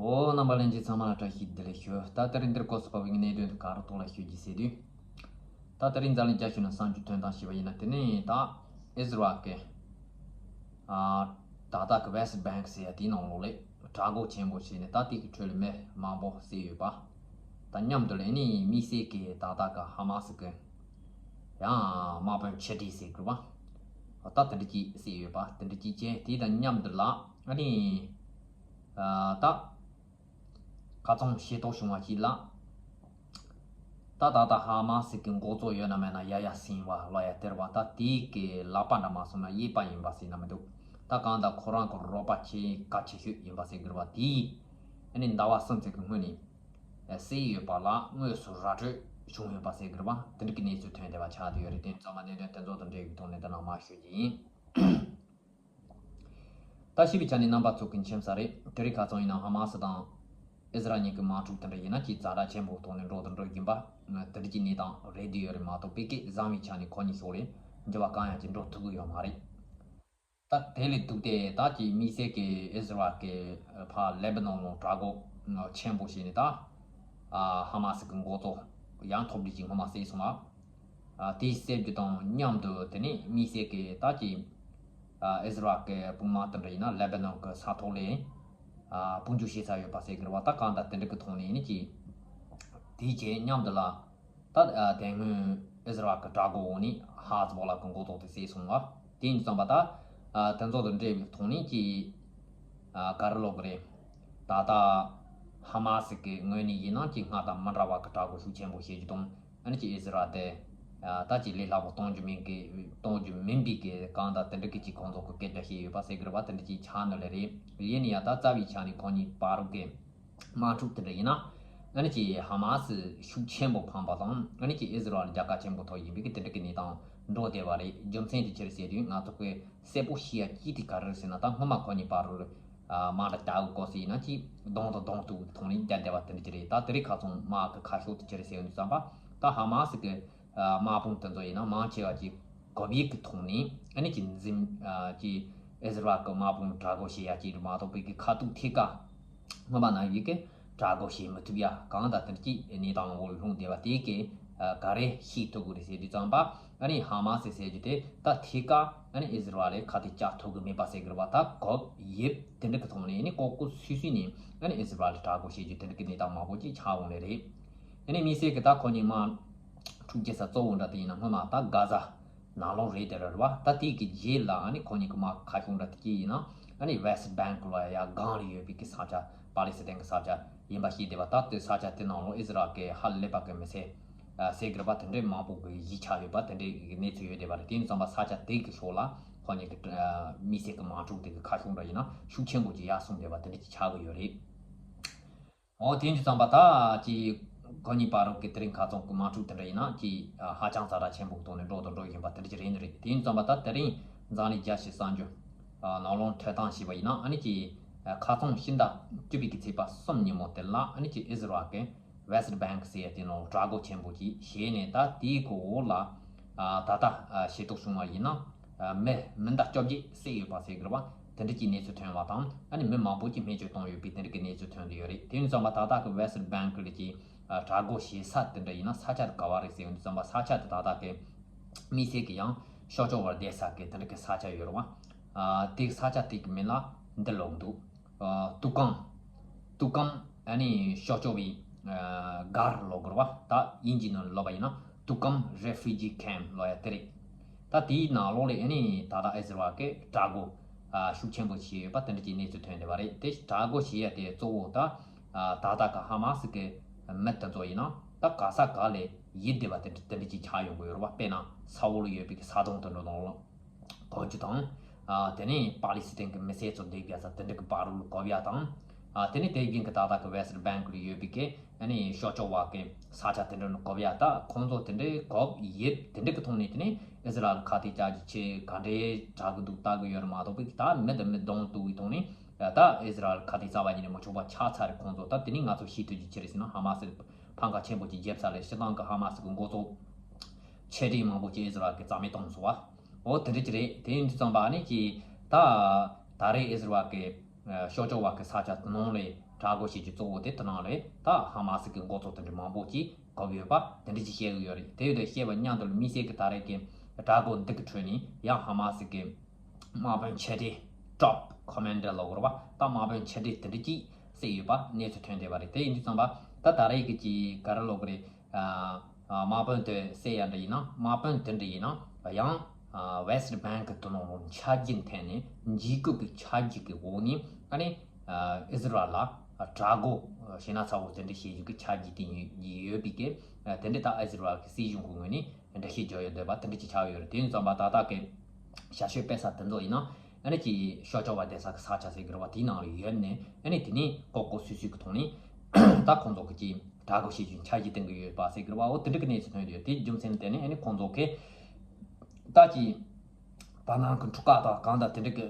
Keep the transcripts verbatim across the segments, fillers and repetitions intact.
ཨོ། རྣམ་པ་ལྷན་རྒྱས་ཚང་མ་ལ་བཀྲ་ཤིས་བདེ་ལེགས་ཞུ། ད་དེ་རིང་འདིར་གོ་སོ་པ་བའི་གནད་དོན་དུ་ག་རུ་ཐོག་ལ་ཞུ་རྒྱུ་ཟེར་དུས། ད་དེ་རིང་འཛམ་གླིང་རྒྱ་ཤུ་ན་གསར་འགྱུར་ཐོན་སྟངས་ཞེས་པ་ཡིན་ན། དེ་ནི་ད་ཨིས་ར་ཨེལ་གྱི་ཨ་ད་ལྟ་གི་West Bank ཟེར་ཡ་དེའི་ནང་ལོགས་ལས་དྲག་རྒོལ་ཆེན་པོ་བྱས་ནས། ད་དེ་གི་ཁྲོད་ལ་མི་མང་པོ་བསད་ཡོད་པ། ད་མཉམ་དུ་ལ་ནི་དམིགས་བསལ་གྱི་ད་ལྟ་གི་ཧ་མ་སི་གི་ཡང་དམག་དཔོན་ཕྱི་དྲིལ་ཟེར་དགོས་པ། ད་དེ་འདྲ་ཅིག་བསད་ཡོད་པ། དེ་འདྲ་ཅིག་བྱས། དེ་དང་མཉམ་དུ་ལ་ཨ་ནི་ཨ་ད་ཁ་རྩང་ཤེས་རྟོགས་བྱུང་བ་ཞིག་ལ། ད་ད་ལྟ་ཧ་མ་སི་གི་འགོ་གཙོ་ཡོད་ན་མེད་ན་ཡ་ཡ་སིན་ཝ་ལ་ཡ་ཟེར་བ། ད་དེའི་གི་ལག་པ་འདྲ་མ་སོང་ན་གཡས་པ་ཡིན་པ་ཟེར་ན་མི་འདུག་ད་གང་ལྟར་ཁོ་རང་གི་རོགས་པ་ཆེ་གལ་ཆེ་ཤོས་ཡིན་པ་ཟེར་དགོས་པ། དེས་ཨ་ནི་ཟླ་བ་གསུམ་ཙམ་གི་སྔོན་ནས་བསད་ཡོད་པ་ལ་དངོས་སུ་ར་སྤྲོད་བྱུང་ཡོད་པ་ཟེར་དགོས་པ། དེ་འདྲ་གི་གནས་ཚུལ་ཐོན་བསྡད་པ་ཆགས་བསྡད་ཡོད་རེད། དེ་ཚང་མ་གནད་དོན་དེ་ཚོ་དང་འབྲེལ་བའི་ཐོག་ནས་འདི་ནང་མར་ཞུ་རྒྱུ་ཡིན། ད་ཞིབ་པའི་ཆ་ནས་རྣམ་པ་ཚོ་གི་མཁྱེན་གསལ་རེད། དེ་རིང་ཁ་རྩང་ཡིན་ན་ཧ་མ་སི་དང་ཨིས་ར་ཨེལ་གཉིས་ཀྱི་དམག་འཁྲུག་དེ་འདྲ་ཡིན་ན་ཅིག་ཛ་དྲག་ཆེན་པོའི་ཐོག་ནས་འགྲོ་དང་འགྲོ་བཞིན་པ། དེ་འདྲ་ཅིག་གནས་སྟངས་རེད་བསྡད་ཡོད་རེད་མ་གཏོགས། བོད་སྐད་བཟང་བའི་ཆ་ནས་ཁོ་གཉིས་ཤོག་ལས་འགྱུར་བ་གང་ཡང་ཅིག་འགྲོ་ཐུབ་ཀྱི་ཡོད་མ་རེད། ད་དེ་ལས་ལྡོག་སྟེ་ད་ཅིག་དམིགས་བསལ་གྱི་ཨིས་ར་ཨེལ་གྱི་ཕར་ལེ་བྷ་ནོན་ལ་དྲག་རྒོལ་ཆེན་པོ་བྱས་ནས། ད་ཧ་མ་སི་གི་འགོ་གཙོ་ཡང་ཐོབ་རྒྱུ་ཅིག་སྔོན་མ་བསད་སོང་བ། ཨ་དེའི་བསད་རྒྱུ་དང་མཉམ་དུ་དེ་ནས་དམིགས་བསལ་གྱི་ད་ཅིག་ཨ་ཨིས་ར་ཨེལ་གྱི་དཔུང་དམག་དེ་འདྲ་ཡིན་ན་ལེ་བྷ་ནོན་གྱི་ས་ཐོག་ལ་ཨ་དཔུང་འཇུག་བྱེད་ས་ཡོད་པ་ཟེར་གི་རེད་བ། ད་གང་ལྟར་དེ་འདྲ་གི་ཐོག་ནས་ནི་ཅིག་དེའི་རྗེས་མཉམ་དུ་ལ་ད་ཨ་དེ་སྔོན་ཨིས་ར་ཨེལ་གྱི་དྲག་རྒོལ་འོག་ནས་ཧ་ཛི་བོ་ལ་གི་འགོ་གཙོ་དེ་བསད་སོང་བ། དེ་ཡིན་ཙང་པ་ད་ཨ་དེ་ཚོ་དང་འབྲེལ་བའི་ཐོག་ནས་ཀྱི་ཨ་ག་རེ་ལབ་དགོས་རེད། ད་ལྟ་ཧ་མ་སི་གི་ངོས་ནས་ཡིན་ན་ཀྱི་སྔར་དང་མི་འདྲ་བ་གི་དྲག་རྒོལ་ཤུགས་ཆེན་པོ་བྱེད་རྒྱུ་དང་། ཨ་ནི་ཀྱི་ཨིས་ར་ཨེལ་དེ་ཨ་ད་ཀྱི་ལས་སླ་པོ་གཏོང་རྒྱུ་མིན་གི་གཏོང་རྒྱུ་མིན་པའི་གི་གང་ལྟར་དེ་འདྲ་གི་ཅིག་ཁོང་ཚོ་གི་སྐད་ཆ་བཤད་ཡོད་པ་ཟེར་གི་རེད་བ། དེ་འདྲ་ཅིག་ཆགས་ནི་ལས་རེད། ཡིན་ནའི་ཡང་ད་རྩ་བའི་ཆ་ནས་ཁོང་གཉིས་བར་གི་དམག་འཁྲུག་དེ་འདྲ་ཡིན་ན། ཨ་ནི་ཀྱི་ཧ་མ་སི་ཤུགས་ཆེན་པོ་འཕངས་པ་དང་། ཨ་ནི་ཀྱི་ཨིས་ར་ཨེལ་རྒྱལ་ཁ་ཆེན་པོ་ཐོབ་ཡིན་པའི་གི་དེ་འདྲ་གི་གནས་སྟངས་འགྲོ་བསྡད་པ་རེད། རྒྱུ་མཚན་དེ་ཅི་རེད་ཟེར་དུས། ང་ཚོ་གི་གསལ་པོ་ཤེས་ཡ་གཅིག་དེ་ག་རེ་རེད་ཟེར་ན། ད་སྔོན་མ་ཁོ་གཉིས་བར་རུ་ཨ་དམག་འཁྲུག་རྒྱག་དགོས་ཟེར་ཡིན་ན་ཀྱི་གདོང་དང་གདོང་གཏུག་གི་ཐོག་ནས་རྒྱག་བསྡད་པ་དེ་འདྲ་ཅིག་རེད། ད་དེ་རིང་ཁ་རྩང་དམག་གི་ཁ་ཕྱོགས་དེ་ཅི་རེད་ཟེར་ཡོང་དུས་ཙམ་པ། ད་ཧ་མ་སི་གི་ཨ་དམག་དཔུང་དེ་ཚོ་ཡིན་ན་མང་ཆེ་བ་ཀྱི་གོ་བའི་གི་ཐོག་ནས་ཨ་ནི་ཀྱི་འཛིན་ཨ་ཀྱི་ཨིས་ར་ཨེལ་གི་དམག་དཔུང་དྲག་རྒོལ་བྱེད་ཡ་ཅིག་རེད་མ་གཏོགས། བོད་ཀྱི་ཁ་ཐུག་ཐད་ཀར་སྔོན་མ་ནང་བཞིན་གི་དྲག་རྒོལ་བྱེད་མི་ཐུབ་ཡ་གང་ལྟར་དེ་འདྲ་ཅིག་གནས་སྟངས་འོག་ལྷུང་བསྡད་པ་དེ་གི་ཨ་ག་རེ་ཤེས་ཐུབ་དགོས་རེད་ཟེར་དུས་ཙམ་པ། ཨ་ནི་ཧ་མ་སི་ཟེར་རྒྱུ་དེ་ད་ཐད་ཀར་ཨ་ནི་ཨིས་ར་ཨེལ་ལ་ཁ་གཏད་བཅག་ཐུབ་གི་མེད་པ་ཟེར་གི་རེད་བ། ད་གོ་ཡིབ་དེ་འདྲ་གི་ཐོག་ནས་ཨ་ནི་ལྐོག་ལྐོག་སུད་སུད་ནས་ཨ་ནི་ཨིས་ར་ཨེལ་ལ་དྲག་རྒོལ་བྱེད་རྒྱུ་དེ་འདྲ་གི་གནས་སྟངས་མང་པོ་ཅིག་ཆགས་འོང་ནི་རེད། ཨ་ནི་དམིགས་བསལ་གི་ད་ཁོ་གཉིས་དམག་འཁྲུག་བྱེད་ས་གཙོ་བོ་འདྲ་དེ་ཡིན་ན་སྔོན་མ་ད་གྷ་ཟ་ནང་ལོགས་རེད་དེ་རེད་བ། ད་དེ་གི་རྗེས་ལ་ཨ་ནི་ཁོ་གཉིས་ཀྱི་དམག་ཁ་ཤོང་འདྲ་དེ་གྱིས་ཡིན་ན་ཨ་ནི་West Bank ལ་ཡ་སྒང་ལ་ཡོད་པའི་གི་ས་ཆ། པ་ལི་སི་ཐན་གྱི་ས་ཆ་ཡིན་པ་ཤེས་བསྡད་པ། ད་དེ་ས་ཆ་དེ་ནང་ལོགས་ཨིས་ར་ཨེལ་གྱི་ཧ་ལས་པ་གི་མི་སེར་ཟེར་གི་རེད་པ། དེ་འདྲའི་མང་པོ་གི་གཞིས་ཆགས་ཡོད་པ་དེ་འདྲའི་གི་གནས་ཚུལ་ཡོད་བསྡད་པ་རེད། དེ་ཡིན་ཙང་པ་ས་ཆ་དེ་གི་ཕྱོགས་ལ་ཁོ་གཉིས་ཀྱི་དམིགས་བསལ་གྱི་དམག་འཁྲུག་དེ་གི་ཁ་ཤོང་འདྲ་ཡིན་ན་ཤུགས་ཆེན་པོ་ཅིག་ཡར་སོང་བསྡད་པ་དེ་འདྲ་ཅིག་ཆགས་གི་ཡོད་རེད། འོ། དེ་ཡིན་དུས་ཙམ་པ་ད་ཅིག་ཁོ་གཉིས་བར་རུ་གི་དེ་རིང་ཁ་རྩང་གི་དམག་འཁྲུག་དེ་འདྲ་ཡིན་ན་ཅིག་ཧ་ཅང་ཛ་དྲག་ཆེན་པོ་གི་ཐོག་ནས་འགྲོ་དང་འགྲོ་བཞིན་པ་དེ་འདྲ་ཅིག་རེད་ནི་རེད། དེ་ཡིན་ཙམ་པ་ད་དེ་རིང་འཛམ་གླིང་རྒྱལ་སྤྱིའི་གསར་འགྱུར་ནང་ལོགས་ཐོན་སྟངས་ཞེས་པ་ཡིན་ན། ཨ་ནི་ཅིག་ཁ་རྩང་ཕྱི་ཟླ་བཅུ་པའི་གི་ཚེས་པ་གསུམ་ཉིན་མོ་དེ་ལ་ཨ་ནི་ཅིག་ཨིས་ར་ཨེལ་གྱི་West Bank ཟེར་ཡ་དེ་ནང་དྲག་རྒོལ་ཆེན་པོ་ཅིག་བྱས་ནས། ད་དེའི་གི་འོག་ལ་ད་ལྟ་ཤེས་རྟོགས་བྱུང་བ་ཡིན་ན་མི་མི་འདྲ་བཅོ་བརྒྱད་བསད་ཡོད་པ་ཟེར་གི་རེད་བ། དེ་འདྲ་གྱི་གནས་ཚུལ་ཐོན་བ་དང་། ཨ་ནི་མི་མང་པོ་ཅིག་རྨས་སྐྱོན་བཏང་ཡོད་པའི་དེ་འདྲ་གི་གནས་ཚུལ་ཐོན་བསྡད་ཡོད་རེད། དེ་ཡིན་ཙང་པ་ད་ལྟ་གི་West Bank ལ་ཅིག་དྲག་རྒོལ་བྱེད་ས་དེ་འདྲ་ཡིན་ན་ས་ཆ་དེ་ག་བ་རེད་ཟེར་ཡོང་དུས་ཙམ་པ། ས་ཆ་དེ་ད་ལྟ་གི་དམིགས་བསལ་གི་ཡང་ཤོག་ཅོག་བར་བསྡད་ས་གི་དེ་འདྲ་གི་ས་ཆ་ཡོད་རེད་བ། ཨ་དེ་ས་ཆ་དེ་གི་མིང་ལ་འདི་ལབ་འདུག་ཨ་ཏུ་ཀང་། ཏུ་ཀང་ཨ་ནི་ཤོག་ཅོག་པའི་ཨ་སྒར་ལབ་དགོས་རེད་བ། ད་དབྱིན་ཇིའི་ནང་ལབ་པ་ཡིན་ན་ཏུ་ཀང་Refugee Camp ལབ་ཡ་དེ་རེད། ད་དེའི་ནང་ལོགས་ལ་ཨ་ནི་ད་ལྟ་ཨིས་ར་ཨེལ་གྱི་དྲག་རྒོལ་ཨ་ཤུགས་ཆེན་པོ་བྱས་ཡོད་པ་དེ་འདྲ་གྱི་གནས་ཚུལ་ཐོན་བསྡད་པ་རེད། དེ་དྲག་རྒོལ་བྱེད་ཡ་དེ་གཙོ་བོ་ད་ཨ་ད་ལྟ་གི་ཧ་མ་སི་གི་མི་དེ་ཚོ་ཡིན་ན་ད་ག་ས་ག་ལ་ཡིབ་བསྡད་པ་དེ་འདྲ་དེ་འདྲ་གྱི་ཆགས་ཡོང་གི་ཡོད་རེད་བ། དཔེར་ན་ས་འོག་ལ་ཡོད་པའི་གི་ས་དོང་དེ་འདྲ་ནང་ལོགས་བཀོལ་རྒྱུ་དང་། ཨ་དེ་ནས་པ་ལི་སི་ཐན་གྱི་མི་སེར་ཚོ་སྡོད་པའི་ས་དེ་འདྲ་གི་བར་རུ་བཀོལ་ཡ་དང་། ཨ་དེ་ནས་དེ་བཞིན་གྱི་ད་ལྟ་གི་West Bank ལ་ཡོད་པའི་གི་ཨ་ནི་ཤོག་ཅོག་བ་གི་ས་ཆ་དེ་འདྲ་ནས་བཀོལ་ཡ། ད་ཁོང་ཚོ་དེ་འདྲའི་བཀོལ་ཡིབ་དེ་འདྲ་གི་ཐོག་ནས་དེ་ནས་ཨིས་ར་ཨེལ་ཁ་གཏད་བཅག་རྒྱུ་ཆེ་ག་འདྲའི་དྲག་གི་འདུག་ལྟ་གི་ཡོད་རེད་མ་གཏོགས། པའི་ད་མི་དང་མི་གདོང་གཏུག་གི་ཐོག་ནས་ད་ཨིས་ར་ཨེལ་ཁ་གཏད་རྩ་བ་ཉིད་ནས་མི་ཆོག་པ་ཆགས་ཚར་རེད་ཁོང་ཚོ། ད་དེ་ནས་ང་ཚོ་ཤེས་ཐུབ་རྒྱུ་ཅི་རེད་ཟེར་ན། ཧ་མ་སི་འཕང་ཁ་ཆེན་པོ་ཅིག་བརྒྱབ་ས་ལས་སྤྱིར་བཏང་གི་ཧ་མ་སི་གི་འགོ་གཙོ་ཆེ་གྲས་མང་པོ་ཅིག་ཨིས་ར་ཨེལ་གྱིས་རྩ་མེད་བཏང་སོང་བ། འོ་དེ་འདྲ་ཅིག་རེད། དེ་ཡིན་དུས་ཙམ་པ་ཨ་ནི་ཅིག་ད་ད་རེས་ཨིས་ར་ཨེལ་གྱི་ ཤོག་ཆོག་བ་གི་ས་ཆ་དེ་ནང་ལས་དྲག་རྒོལ་བྱེད་རྒྱུ་གཙོ་བོ་དེ་དེ་ནང་ལས་ད་ཧ་མ་སི་གི་འགོ་ཚོགས་དེ་འདྲ་མང་པོ་ཅིག་གོ་ཡོད་པ་དེ་འདྲ་ཅིག་བཤད་གི་ཡོད་རེད། དེ་ཡོད་དེ་བཤད་པ་མཉམ་དུ་ལ་དམིགས་བསལ་གི་ད་རེས་ཀྱི་དྲག་རྒོལ་འདི་གི་ཁྲོད་ནས་ཡང་ཧ་མ་སི་གི་དམག་དཔོན་ཆེ་གྲས་top commander ལབ་དགོས་རེད་པ། ད་དམག་དཔོན་ཆེ་གྲས་དེ་འདྲ་ཅིག་བསད་ཡོད་པ་གནས་ཚུལ་ཐོན་བསྡད་པ་རེད། དེ་ཡིན་དུས་ཙམ་པ་ད་ད་རེས་ཀྱི་ཅིག་ག་རེ་ལབ་དགོས་རེད། དམག་དཔོན་དེ་བསད་ཡ་འདྲ་ཡིན་ན་དམག་དཔོན་དེ་འདྲ་ཡིན་ན་ཡང་West Bank གི་དོན་ལ་ཆ་རྒྱུས་འཐེན་ནས་འཇིགས་སྐུལ་གྱི་ཆ་རྒྱུས་ཀྱི་འོག་ནས་ཨ་ནི་ཨི་ཟི་རལ་ལ་དྲག་རྒོལ་བྱེད་ན་ཚ་བོ་དེ་འདྲ་བྱེད་རྒྱུ་གི་ཆ་རྒྱུས་དེ་ཡོད་པའི་གི་དེ་འདྲ་ད་ཨི་ཟི་རལ་གི་སྲིད་གཞུང་གི་ངོས་ནས་འགྲེལ་བཤད་རྒྱག་ཡོད་འདོད་པ་དེ་འདྲ་ཅིག་ཆགས་ཡོད་རེད། དེ་ཡིན་ཙམ་པ་ད་ལྟ་གི་ཞར་ཞོད་སྤེལ་ས་དེ་ཚོ་ཡིན་ན་ཨ་ནི་ཅིག་ཤོག་ཆོག་བ་བསྡད་ས་གི་ས་ཆ་ཟེར་གི་རེད་བ། དེའི་ནང་ལ་ཡོད་ནས་ཨ་ནི་དེ་ནས་ལྐོག་ལྐོག་སུད་སུད་གི་ཐོག་ནས་ད་ཁོང་ཚོ་གི་ཅིག་དྲག་རྒོལ་བྱེད་རྒྱུ་འཆར་གཞི་བཏིང་གི་ཡོད་པ་ཟེར་གི་རེད་བ། འོ་དེ་འདྲ་གི་གནས་ཚུལ་ཐོན་ཡོད། དེའི་རྒྱུ་མཚན་དེ་ནི་ཨ་ནི་ཁོང་ཚོ་གི་ད་ཅིག་བར་སྣང་གི་འཁྲུག་ཁ་དང་གང་དང་དེ་འདྲ་གི་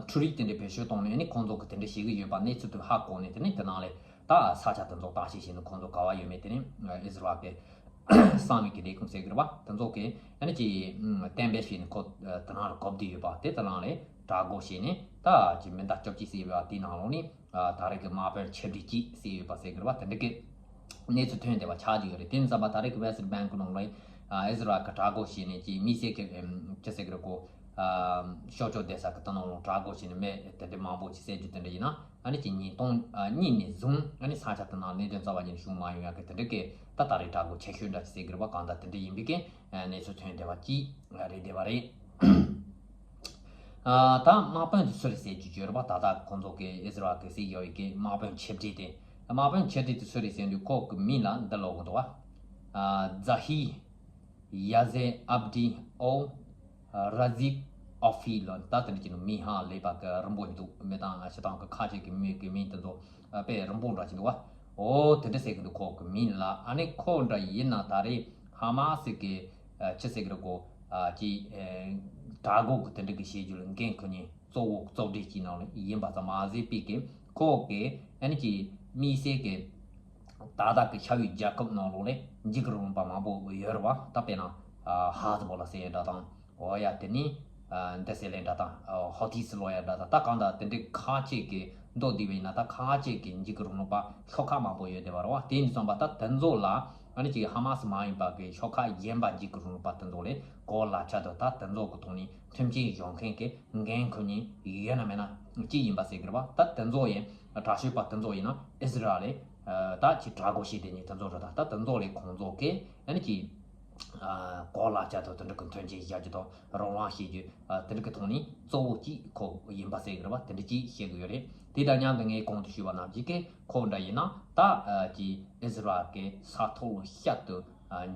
འཕྲུལ་རིག་དེ་འདྲ་བེད་སྤྱོད་བཏང་ནས་ཨ་ནི་ཁོང་ཚོ་གི་དེ་འདྲ་བྱེད་གི་ཡོད་པ་གནས་ཚུལ་དེ་ཧ་གོ་ནས་དེ་ནི་དེ་ནང་ལས་ད་ས་ཆ་དེ་ཚོ་བརྟག་དཔྱད་བྱས་ནས་ཁོང་ཚོ་ག་བ་ཡོད་མེད་དེ་ནི་ཨི་ཟི་རལ་གི་གསང་བའི་གི་ལས་ཁུངས་ཟེར་གི་རེད་བ། དེ་ཚོ་གི་ཨ་ནི་ཅིག་གཏན་འབེབས་བྱས་ནས་ཁོ་དེ་ནང་ལ་གོ་བསྡད་ཡོད་པ་དེ་དེ་ནང་ལས་དྲག་རྒོལ་བྱས་ནས་ད་ཅིག་མི་ཟླ་བཅོ་བརྒྱད་ཟེར་བ་དེའི་ནང་ལོགས་ནས་ད་རེས་ཀྱི་དམག་དཔོན་ཆེ་བསྒྲིགས་ཀྱིས་བསད་ཡོད་པ་ཟེར་གི་རེད་བ། དེ་འདྲ་གི་གནས་ཚུལ་ཐོན་བསྡད་པ་ཆགས་ཀྱི་ཡོད་རེད། དེ་ཡིན་ཙམ་པ་ད་རེས་ཀྱི་West Bank ནང་ལ་ཨི་ཟི་རལ་གྱི་དྲག་རྒོལ་བྱས་ནས་ཀྱི་དམིགས་བསལ་གྱི་ཅི་ཟེར་གི་རེད་གོ་ཤོག་ཆོག་བསྡད་ས་གི་དེ་ནང་ལ་དྲག་རྒོལ་བྱས་ནས་མི་དེ་འདྲ་མང་པོ་ཅིག་བསད་རྒྱུ་དེ་འདྲ་ཡིན་ན་ཨ་ནི་ཅིག་ཉིས་སྟོང་གཉིས་ནས་བཟུང་ཨ་ནི་ས་ཆ་དེ་ནང་གནད་དོན་རྩ་བ་ཉིད་ནས་བྱུང་མ་ཡོང་ཡ་གི་དེ་འདྲ་གི་ད་ད་རེས་དྲག་རྒོལ་ཆེ་ཤོས་འདྲ་ཅིག་ཟེར་གི་རེད་བ། གང་ལྟར་དེ་འདྲ་ཡིན་པའི་གི་གནས་ཚུལ་ཐོན་བསྡད་པ་ཅིག་རེད་བསྡད་པ་རེད། ད་དམག་དཔོན་དེ་སུ་རེད་ཟེར་རྒྱུ་བརྗོད་རེད་པ། ད་ལྟ་ཁོང་ཚོ་གི་ཨི་ཟི་རལ་གི་སྲིད་གཞུང་གི་དམག་དཔོན་ཆེ་གྲས་དེ། དམག་དཔོན་ཆེ་གྲས་དེ་སུ་རེད་ཟེར་དུས་ཁོ་གི་མིང་ལ་འདི་ལབ་གི་འདུག་བ། ཛ་ཧི་ཡ་ཟེ་ཨབ་ཌི་ཨོ་ར་ཟིག་ཨོ་ཧྥི་ལོ། ད་དེ་འདྲ་ཅིག་ནི་མིང་ཧ་ལས་པ་གི་རིང་པོ་འདུག་མི་དང་ཤི་དང་གི་ཁ་ཅིག་གི་མི་གི་མིང་དེ་ཚོ་དཔེ་རིང་པོ་འདྲ་ཅིག་འདུག་བ། ཨོ་དེ་འདྲ་ཟེར་གི་འདུག་ཁོ་གི་མིང་ལ། ཨ་ནི་ཁོ་འདྲ་ཡིན་ན་ད་རེས་ཧ་མ་སི་གི་ཅི་ཟེར་གི་རེད་གོ་ཅི་དྲག་རྒོལ་གི་དེ་འདྲ་གི་བྱེད་རྒྱུ་ལ་འགན་ཁུར་མཁན་གཙོ་བོ་གཙོ་གྲས་ཅིག་ནང་ལ་ཡིན་པ་ཙམ་མ་ཟད་པའི་གི་ཁོ་གི་ཨ་ནི་ཅི་དམིགས་བསལ་གི་ད་ལྟ་གི་ཤ་བའི་རྒྱལ་ཁབ་ནང་ལོགས་ལས་འཇིགས་རུང་པ་མང་པོ་ཡོད་རེད་བ། ད་དཔེར་ན་ཧ་ཛི་བོ་ལ་ཟེར་ཡ་འདྲ་དང་འོ་ཡ་དེ་ནི་འདི་ཟེར་ལེ་འདྲ་དང་ཧོ་ཐི་སི་ལོ་ཡ་འདྲ་དང་ད་གང་ལྟར་དེ་འདྲའི་ཁ་ཅིག་གི་མདོ་བསྡུས་པ་ཡིན་ན་ད་ཁ་ཅིག་གི་འཇིགས་རུང་པ་ཤོག་ཁག་མང་པོ་ཡོད་བསྡད་པ་རེད་བ། དེ་ཡིན་དུས་ཙམ་པ་ད་དེ་ཚོ་ལ་ཨ་ནི་ཅིག་ཧ་མ་སི་མ་ཡིན་པ་གི་ཤོག་ཁག་གཞན་པ་འཇིགས་རུང་པ་དེ་ཚོ་ལས་གོ་ལ་ཆ་དུ་ད་དེ་ཚོ་གི་ཐོག་ནས་མཐུན་རྐྱེན་སྦྱོང་མཁན་གི་འགན་ཁུར་མཁན་ཡོད་ན་མེད་ན་ཅི་ཡིན་པ་ཟེར་གི་རེད་བ། ད་དེ་ཚོ་ཡིན་དྲག་ཤོས་པ་དེ་ཚོ་ཡིན་ན་ཨི་ཟི་རལ་ལས་ད་ཅིག་དྲག་རྒོལ་བྱེད་དེ་ཉིད་དེ་ཚོ་རེད། ད་ད་དེ་ཚོ་ལས་ཁོང་ཚོ་གི་ཨ་ནི་ཅིག་གོ་ལ་ཆ་དུ་དེ་འདྲ་གི་མཐུན་རྐྱེན་བཞག་རྒྱུ་དང་རང་དབང་བྱེད་རྒྱུ་དེ་འདྲ་གི་ཐོག་ནས་གཙོ་བོ་གཅིག་ཁོ་ཡིན་པ་ཟེར་གི་རེད་བ། དེ་འདྲ་གཅིག་བཤད་གི་ཡོད་རེད། དེ་དང་མཉམ་དུ་ངས་གོང་དུ་ཞུས་པ་ནང་བཞིན་གི་ཁོ་འདྲ་ཡིན་ན་ད་ཀྱི་ཨི་ཟི་རལ་གི་ས་ཐོག་ལ་བཤད་དུ་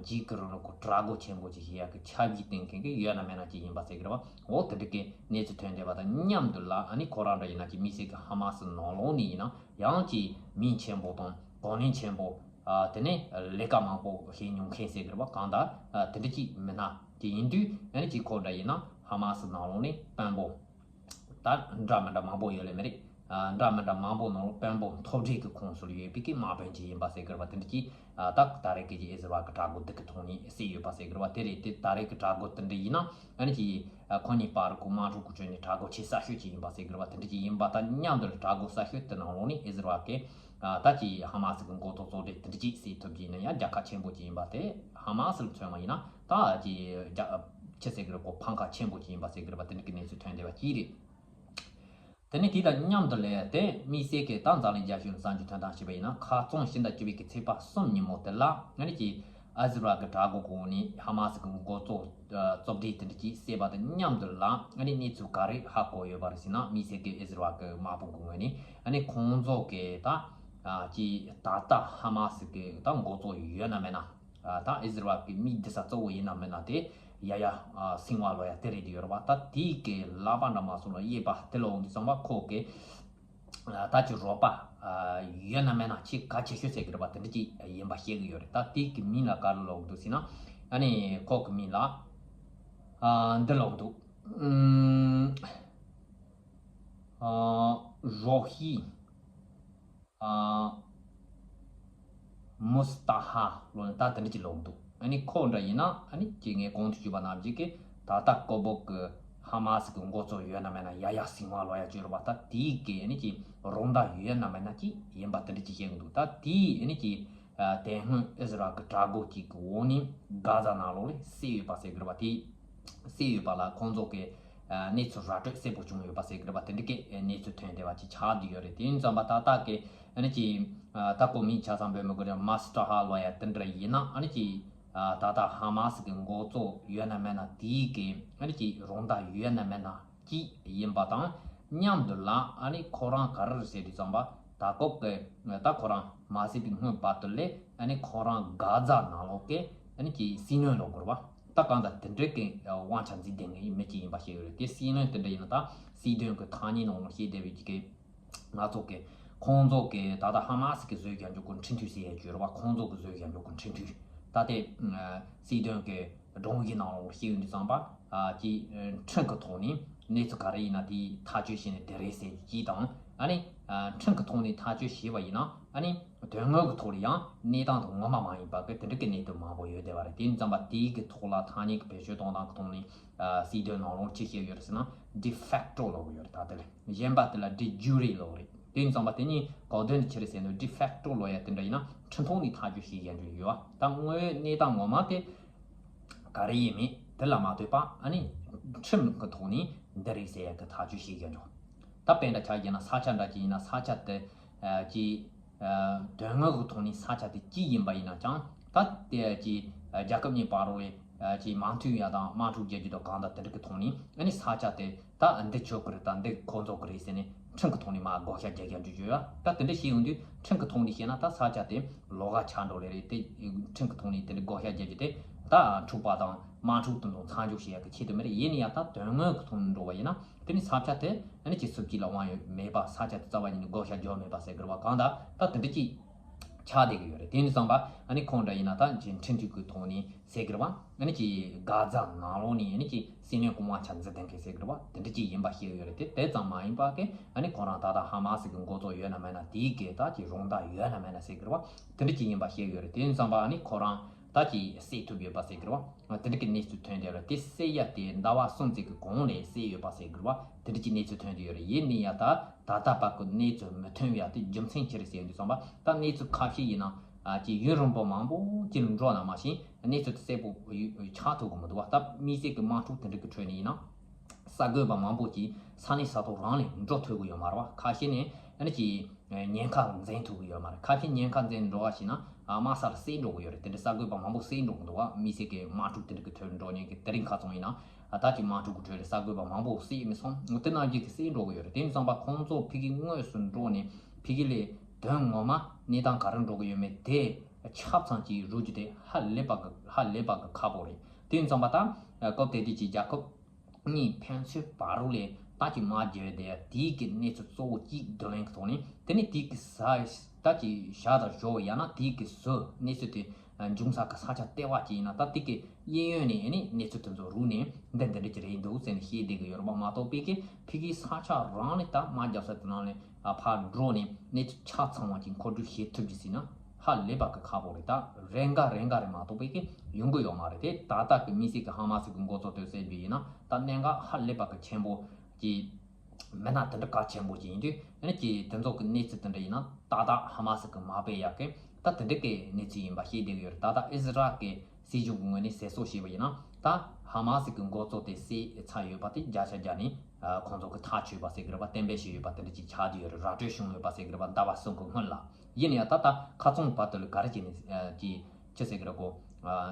འཇིགས་གི་རུང་ལ་ཁོ་དྲག་རྒོལ་ཆེན་པོ་ཅིག་བྱེད་ཡག་གི་ཆབ་ཡིག་བཏིང་མཁན་གི་ཡོད་ན་མེད་ན་ཅིག་ཡིན་པ་ཟེར་གི་རེད་བ། འོ་དེ་འདྲ་གི་གནས་ཚུལ་ཐོན་བསྡད་པ་དང་མཉམ་དུ་ལ་ཨ་ནི་ཁོ་རང་འདྲ་ཡིན་ན་ཀྱི་དམིགས་བསལ་གི་ཧ་མ་སི་ནང་ལོགས་ནས་ཡིན་ན་ཡང་ཀྱི་མིང་ཆེན་པོ་དང་གོ་ལེན་ཆེན་པོ། དེ་ནས་ལས་ཀ་མང་པོ་བྱེད་མྱོང་མཁན་ཟེར་གི་རེད་བ། གང་ལྟར་དེ་འདྲ་ཅིག་མི་སྣ་དེ་ཡིན་དུས་ཨ་ནི་ཅིག་ཁོ་འདྲ་ཡིན་ན་ཧ་མ་སི་ནང་ལོགས་ནས་དཔོན་པོ་ད་འདྲ་མི་འདྲ་མང་པོ་ཡོད་ལེ་མི་རེད། འདྲ་མི་འདྲ་མང་པོ་ནང་ལོགས་དཔོན་པོ་མཐོ་གྲས་ཀྱི་ཁོངས་སུ་ཡོད་པའི་གི་དམག་དཔོན་ཅིག་ཡིན་པ་ཟེར་གི་རེད་བ། དེ་འདྲ་ཅིག་ད་ད་རེས་ཀྱི་ཨི་ཟི་རལ་གི་དྲག་རྒོལ་འདི་གི་ཐོག་ནས་བསད་ཡོད་པ་ཟེར་གི་རེད་བ། དེ་རེད། དེ་ད་རེས་ཀྱི་དྲག་རྒོལ་དེ་འདྲ་ཡིན་ན་ཨ་ནི་ཅིག་ཁོ་གཉིས་བར་གི་དམག་འཁྲུག་གི་ཁྲོད་ནས་དྲག་རྒོལ་ཆེ་ས་ཤོས་ཅིག་ཡིན་པ་ཟེར་གི་རེད་བ། དེ་འདྲ་ཅིག་ཡིན་པ་དང་མཉམ་དུ་དྲག་རྒོལ་ས་ཤོས་དེ་ནང་ལོགས་ནས་ཨི་ཟི་རལ་གི་ད་ཅི་ཧ་མ་སི་གི་འགོ་ཐོག་གཙོ་གྲས་དེ་འདྲ་ཅིག་བསད་ཐུབ་ཀྱི་ཡིན་ན་ཡང་རྒྱལ་ཁ་ཆེན་པོ་ཅིག་ཡིན་པ་དེ་ཧ་མ་སི་ལ་མཚོན་པ་ཡིན་ན་ད་ཅི་རྒྱ་ཆི་ཟེར་གི་རེད་གོ་ཕམ་ཁ་ཆེན་པོ་ཅིག་ཡིན་པ་ཟེར་གི་རེད་པ། དེ་འདྲ་གི་གནས་ཚུལ་ཐོན་བསྡད་པ་ཅིག་རེད། དེ་ནས་དེ་དང་མཉམ་དུ་ལས་དེ་དམིགས་བསལ་གྱི་ད་འཛམ་གླིང་རྒྱལ་སྤྱིའི་གསར་འགྱུར་ཐོན་སྟངས་ཞེས་པ་ཡིན་ན་ཁ་རྩང་ཕྱི་ཟླ་བཅུ་པའི་གི་ཚེས་པ་གསུམ་ཉིན་མོ་དེ་ལ་ཨ་ནི་ཀྱི་ཨི་ཟི་རལ་གི་དྲག་རྒོལ་གོང་ནས་ཧ་མ་སི་གི་འགོ་གཙོ་གཙོ་གྲས་དེ་འདྲ་ཅིག་བསད་པ་དང་མཉམ་དུ་ལ་ཨ་ནི་གནས་ཚུལ་ག་རེ་ཧ་གོ་ཡོད་པ་རེད་ཟེར་ན། དམིགས་བསལ་གྱི་ཨི་ཟི་རལ་གི་དམག་དཔུང་གི་ངོས་ནས་ཨ་ནི་ཁོང་ཚོ་གི་ད་ཀྱི་ད་ལྟ་ཧ་མ་སི་གི་ད་འགོ་གཙོ་ཡོད་ན་མེད་ན་ད་ཨི་ཟི་རལ་གི་མི་བསྡད་ས་གཙོ་བོ་ཡིན་ན་མེད་ན་དེ་ཡ་ཡ་སིང་བ་ལོ་ཡ་དེ་རེད་དེ་ཡོད་རེད་བ། ད་དེའི་གི་ལག་པ་འདྲ་མ་སོང་ལ་དབྱེ་བ་དེ་ལ་འོང་དུས་ཙམ་པ་ཁོ་གི་ད་ཅི་རོགས་པ་ཡོད་ན་མེད་ན་ཆེས་གལ་ཆེ་ཤོས་ཟེར་གི་རེད་བ། དེ་འདྲ་ཅིག་ཡིན་པ་ཤེས་གི་ཡོད་རེད། ད་དེ་གི་མིང་ལ་ག་རེ་ལབ་འདུག་ཟེར་ན་ཨ་ནི་ཁོ་གི་མིང་ལ་འདི་ལབ་འདུག་རོ་ཧི་མུ་སི་ཏཱ་ཧ་ལོ་ནི་ད་དེ་འདྲ་ཅིག་ལབ་འདུག་ཨ་ནི་ཁོ་འདྲ་ཡིན་ན་ཨ་ནི་ཅིག་ངས་གོང་དུ་ཞུས་པ་ནང་བཞིན་གི་ད་ལྟ་ཀོ་བོ་གི་ ཧ་མ་སི་གི་འགོ་གཙོ་ཡོད་ན་མེད་ན་ཡ་ཡ་སིན་ཝ་ལོ་ཡ་བརྗོད་རོགས་པ། ད་དེའི་གི་ཨ་ནི་ཅིག་རོགས་ཟླ་ཡོད་ན་མེད་ན་ཅིག་ཡིན་པ་དེ་འདྲ་ཅིག་བཤད་གི་འདུག་ད་དེའི་ཨ་ནི་ཅིག་དེ་སྔོན་ཨི་ཟི་རལ་གི་དྲག་རྒོལ་ཅིག་གི་འོག་ནས་གྷ་ཛ་ནང་ལོགས་ལ་བསད་ཡོད་པ་ཟེར་གི་རེད་པ། དེ་བསད་ཡོད་པ་ལ་ཁོང་ཚོ་གི་གནས་ཚུལ་ར་སྤྲོད་གསལ་པོ་བྱུང་ཡོད་པ་ཟེར་གི་རེད་པ། དེ་འདྲ་གི་གནས་ཚུལ་ཐོན་བསྡད་པ་ཅིག་ཆགས་བསྡད་ཡོད་རེད། དེ་ཡིན་ཙང་པ་ད་ལྟ་གི་ཨ་ནི་ཅིག་ད་ཁོ་མིང་ཆ་ཚང་བོད་མི་གི་རེད། མ་སི་ཏྲ་ཧ་ལོ་ཡ་དེ་འདྲ་ཡིན་ན་ཨ་ནི་ཅིག་ད་ལྟ་ཧ་མ་སི་གི་འགོ་གཙོ་ཡོད་ན་མེད་ན་དེའི་གི་ཨ་ནི་ཅིག་རོགས་ཟླ་ཡོད་ན་མེད་ན་ཅིག་ཡིན་པ་དང་མཉམ་དུ་ལ་ཨ་ནི་ཁོ་རང་ག་རེ་རེད་ཟེར་དུས་ཙམ་པ་ད་སྐབས་ཀྱི་ད་ཁོ་རང་མ་བསད་པའི་སྔོན་བར་དུ་ལས་ཨ་ནི་ཁོ་རང་གྷ་ཛ་ནང་ལོགས་ཀྱི་ཨ་ནི་ཅིག་སྲིད་བློན་ལོ་དགོས་པ་ད་གང་ལྟར་དེ་འདྲའི་གི་དབང་ཆ་འཛིན་བསྡད་མཁན་མི་ཅིག་ཡིན་པ་ཤེས་ཡོད་རེད། དེ་སྲིད་བློན་དེ་འདྲ་ཡིན་ན་ད་སྲིད་དོན་གི་ཐག་ཉེ་ནང་ལོགས་ཤེས་བསྡད་པའི་གི་ང་ཚོ་གི་ཁོང་ཚོ་གི་ད་ལྟ་ཧ་མ་སི་གི་བཟོས་རྒྱབ་འཇོག་གི་འཕྲིན་ཐུང་ཟེར་ཡས་བརྗོད་རེད་བ། ཁོང་ཚོ་གི་བཟོས་རྒྱབ་འཇོག་གི་འཕྲིན་ཐུང་ད་དེ་སྲིད་དོན་གི་སྒྲོམ་གཞི་ནང་ལོགས་ཤེས་ཡོད་འདི་ཙམ་པ་ཀྱི་འཕྲིན་གི་ཐོག་ནས་གནས་ཚུལ་ག་རེ་ཡིན་ན་དེ་ཐག་གཅོད་བྱས་ནས་དེ་རེད་ཟེར་རྒྱུ་ཅིག་དང་ཨ་ནི་འཕྲིན་གི་ཐོག་ནས་ཐག་གཅོད་བྱས་པ་ཡིན་ན་ཨ་ནི་དོན་དངོས་གི་ཐོག་ལ་ཡང་གནས་སྟངས་དེ་ངོ་མ་མ་ཡིན་པ་གི་དེ་འདྲ་གི་གནས་ཚུལ་མང་པོ་ཡོད་བསྡད་པ་རེད། དེ་ཡིན་ཙམ་པ་དེའི་གི་ཐོག་ལ་ཐག་ཉེ་གི་བེད་སྤྱོད་གཏོང་སྟངས་གི་ཐོག་ནས་སྲིད་དོན་ནང་ལོགས་ཅི་བཤད་ཡོད་རེད་ཟེར་ན་de facto ལབ་ཡོད་རེད། ད་དེ་ལས་གཞན་པ་དེ་ལ་de jure ལབ་རེད། དེ་ཡིན་ཙམ་པ་དེ་གཉིས་གོ་དོན་དེ་ཆི་རེད་ཟེར་ན་de facto ལབ་ཡ་དེ་འདྲ་ཡིན་ན་འཕྲིན་ཐོག་ནས་ཐག་གཅོད་བྱེད་ཡ་འདྲ་ཡོད་བ། ད་དངོས་ཡོད་གནས་སྟངས་ངོ་མ་དེ་ག་རེ་ཡིན་མིན་དེ་ལ་མ་ལྟོས་པ་ཨ་ནི་འཕྲིན་གི་ཐོག་ནས་འདི་རེད་ཟེར་ཡ་གི་ཐག་གཅོད་བྱེད་ཡ་འདྲ། ད་དཔེ་འདྲ་ཆ་བཞག་ན་ས་ཆ་འདྲ་ཅིག་ཡིན་ན་ས་ཆ་དེ་ཀྱི་དོན་དངོས་ཀྱི་ཐོག་ནས་ས་ཆ་དེ་ཅི་ཡིན་པ་ཡིན་ན་ཅང་ད་དེ་ཀྱི་རྒྱལ་ཁབ་གཉིས་བར་རོ་ལས་ཀྱི་མ་མཐུན་ཡ་དང་དམག་འཁྲུག་རྒྱག་རྒྱུ་དང་གང་དང་དེ་འདྲ་གི་ཐོག་ནས་ཨ་ནི་ས་ཆ་དེ་ད་འདི་ཁྱོད་ཀྱི་རེད་ད་འདི་ཁོ་ཚོ་གི་རེད་ཟེར་ནས་འཕྲིན་གི་ཐོག་ནས་མ་བགོ་བཤའ་རྒྱག་རྒྱག་རྒྱུ་ཡོད་ཡ། ད་དེ་འདྲ་བྱས་ཡོང་དུས་འཕྲིན་གི་ཐོག་ནས་བཤད་ན་ད་ས་ཆ་དེ་ལོགས་ཀ་ཆགས་འགྲོ་ལེ་རེད། དེ་འཕྲིན་གི་ཐོག་ནས་དེ་འདྲ་བགོ་བཤའ་རྒྱག་རྒྱུ་དེ་ད་འཁྲུག་པ་དང་དམག་འཁྲུག་དེ་ཚོ་མཚམས་འཇོག་བྱེད་ཡ་གི་ཆེད་དུ་མ་རེད། ཡིན་ན་ཡང་ད་དོན་དངོས་གི་ཐོག་ནས་འགྲོ་བ་ཡིན་ན། དེ་ནི་ས་ཆ་དེ་ཨ་ནི་ཅིག་སུབ་ཅིག་ལ་དབང་ཡོད་མེད་པ་ས་ཆ་དེ་རྩ་བ་ཉིད་ནས་བགོ་བཤའ་རྒྱག་མེད་པ་ཟེར་དགོས་པ་གང་ལྟར་ད་དེ་འདྲ་ཅིག་ཆགས་བསྡད་ཀྱི་ཡོད་རེད། དེ་ནི་བསམ་པ་ཨ་ནི་ཁོང་འདྲ་ཡིན་ན་ད་ཅིག་འཕྲིན་ཐུང་གི་ཐོག་ནས་ཟེར་དགོས་པ་ཨ་ནི་ཅིག་གྷ་ཛ་ནང་ལོགས་ནས་ཨ་ནི་ཅིག་སྲིད་བློན་གི་དབང་ཆ་འཛིན་བསྡད་མཁན་ཟེར་དགོས་པ་དེ་འདྲ་ཅིག་ཡིན་པ་ཤེས་ཀྱི་ཡོད་རེད། དེ་དེ་ཙམ་མ་ཡིན་པ་གི་ཨ་ནི་ཁོ་རང་ད་ལྟ་ཧ་མ་སི་གི་འགོ་གཙོ་ཡོད་ན་མེད་ན་དེའི་གི་ད་ཅིག་རོགས་ཟླ་ཡོད་ན་མེད་ན་ཟེར་དགོས་པ་དེ་འདྲ་ཅིག་ཡིན་པ་ཤེས་ཀྱི་ཡོད་རེད། དེ་ཡིན་ཙམ་པ་ཨ་ནི་ཁོ་རང་ད་ཅིག་བསད་ཐུབ་ཡོད་པ་ཟེར་དགོས་པ། དེ་འདྲ་གི་གནས་ཚུལ་ཐོན་བསྡད་རེད། དེ་བསད་ཡ་དེ་ཟླ་བ་གསུམ་ཙམ་གི་གོང་ལ་བསད་ཡོད་པ་ཟེར་དགོས་པ་དེ་འདྲ་གི་གནས་ཚུལ་ཐོན་བསྡད་ཡོད་རེད། ཡིན་ནའི་ཡ་ད་ད་ལྟ་བར་གི་གནས་ཚུལ་མི་ཐོན་ཡ་དེ་རྒྱུ་མཚན་ཅི་རེད་ཟེར་དུས་ཙམ་པ་ད་གནས་ཚུལ་ཁ་ཤས་ཡིན་ན་ཨ་ཅིག་ཡུན་རིང་པོ་མང་པོ་ཅིག་འགྲོ་ན་མ་གཞི་གནས་ཚུལ་དེ་གསལ་པོ་ཆགས་ཐུབ་གི་མི་འདུག་བ། ད་དམིགས་བསལ་གི་དམག་འཁྲུག་དེ་འདྲ་གི་ཁྲོད་ནས་ཡིན་ན་གསར་འགོད་པ་མང་པོ་ཅིག་ས་གནས་ས་ཐོག་རང་ལ་འགྲོ་ཐུབ་གི་ཡོད་མ་རེད་བ། ཁ་ཤས་ནས་ཨ་ནི་ཅིག་ཉེན་ཁ་འཛེམ་ཐུབ་ཀྱི་ཡོད་མ་རེད། ཁ་ཤས་ཉེན་ཁ་འཛེམ་འགྲོ་བ་ཞིག་ན་དམག་སར་བསད་འགྲོ་གི་ཡོད་རེད། དེ་འདྲའི་གསར་འགོད་པ་མང་པོ་བསད་འགྲོ་གི་འདུག་བ། དམིགས་བསལ་གྱི་དམག་འཁྲུག་དེ་འདྲ་གི་ཁྲོད་འགྲོ་མཁན་གྱི་དེ་རིང་ཁ་སང་ཡིན་ན་ད་ཅིག་དམག་འཁྲུག་གི་ཁྲོད་ལ་གསར་འགོད་པ་མང་པོ་བསད་མི་སོང་། དེ་རྣམས་ཀྱིས་བསད་འགྲོ་གི་ཡོད་རེད། དེ་ཡིན་ཙང་པ་ཁོང་ཚོ་ཕ་གི་དངོས་སུ་འགྲོ་ནས་ཕ་གི་ལ་དོན་ངོ་མ་གནས་སྟངས་ག་རེ་འགྲོ་གི་ཡོད་མེད་དེ་ཆ་ཚང་ཅིག་རོ་རྒྱུ་དེ་ཧ་ལས་པ་གི་ཧ་ལས་པ་གི་ཁག་པོ་རེད། དེ་ཡིན་ཙང་པ་ད་སྐབས་དེ་དུས་ཀྱི་རྒྱལ་ཁབ་གཉིས་ཕན་ཚུན་བར་རོ་ལས་ད་ཅིག་དམག་རྒྱག་བསྡད་ཡ་དེའི་གི་གནས་ཚུལ་གཙོ་བོ་གཅིག་བསྡུ་ལེན་གི་ཐོག་ནས་དེ་ནས་དེའི་གི་ས་ད་ཅིག་བཞག་དང་ཞོག་ཡང་ན་དེའི་གི་སུ་གནས་ཚུལ་དེ་འབྱུང་ས་གི་ས་ཆ་ལྟེ་བ་ཅིག་ཡིན་ན་ད་དེ་གི་གཡས་གཡོན་ནས་ཨ་ནི་གནས་ཚུལ་དེ་ཚོ་རུག་ནས་འདི་འདི་འདྲ་ཅིག་རེད་འདུག་ཟེར་ནས་བཤད་བསྡད་གི་ཡོད་རེད་པ། མ་གཏོགས་པའི་གི་ཕ་གིའི་ས་ཆ་རང་ནས་ད་དམག་རྒྱབ་ས་དེ་ནང་ནས་ཨ་ཕར་འགྲོ་ནས་གནས་ཚུལ་ཆ་ཚང་བ་ཅིག་མཁོ་སྤྲོད་བྱེད་ཐུབ་ཀྱི་ཟིན་ན། ཧ་ལས་པ་གི་ཁག་པོ་རེད། ད་རེ་འགའ་རེ་འགའ་རེ་མ་གཏོགས་པའི་གི་ཡོང་གི་ཡོད་མ་རེད། དེ་ད་ལྟ་གི་དམིགས་བསལ་གི་ཧ་མ་སི་གི་འགོ་གཙོ་དེ་བསད་རྒྱུ་ཡིན་ན་ད་གནད་འགག་ཧ་ལས་པ་གི་ཆེན་པོ་གི་མི་སྣ་དེ་འདྲ་གལ་ཆེན་པོ་ཅིག་ཡིན་དུས་ཨ་ནི་ཀྱི་དེ་ཚོ་གི་གནས་ཚུལ་དེ་འདྲ་ཡིན་ན་ད་ལྟ་ཧ་མ་སི་གི་མ་སྤེལ་ཡག་གི་ད་དེ་འདྲ་གི་གནས་ཚུལ་ཡིན་པ་ཤེས་བསྡད་གི་ཡོད་རེད། ད་ལྟ་ཨི་ཟི་རལ་གི་སྲིད་གཞུང་གི་ངོས་ནས་གསལ་བསྒྲགས་བྱས་པ་ཡིན་ན་ད་ཧ་མ་སི་གི་འགོ་གཙོ་དེ་བསད་ཚར་ཡོད་པ་དེ་བརྒྱ་ཆ་བརྒྱ་ནས་ཁོང་ཚོ་གི་ཐག་ཆོད་པ་ཟེར་གི་རེད་པ། གཏན་འབེབས་བྱས་ཡོད་པ་དེ་འདྲ་ཅིག་ཆགས་བསྡད་ཡོད་རེད། ར་སྤྲོད་བྱུང་ཡོད་པ་ཟེར་གི་རེད་པ། ཟླ་བ་གསུམ་གི་སྔོན་ལ། ཡིན་ཡང་ད་ལྟ་ཁ་ཚོན་བར་དུ་ལ་ག་རེ་བྱས་ནས་ཀྱི་ཅི་ཟེར་གི་རེད་གོ།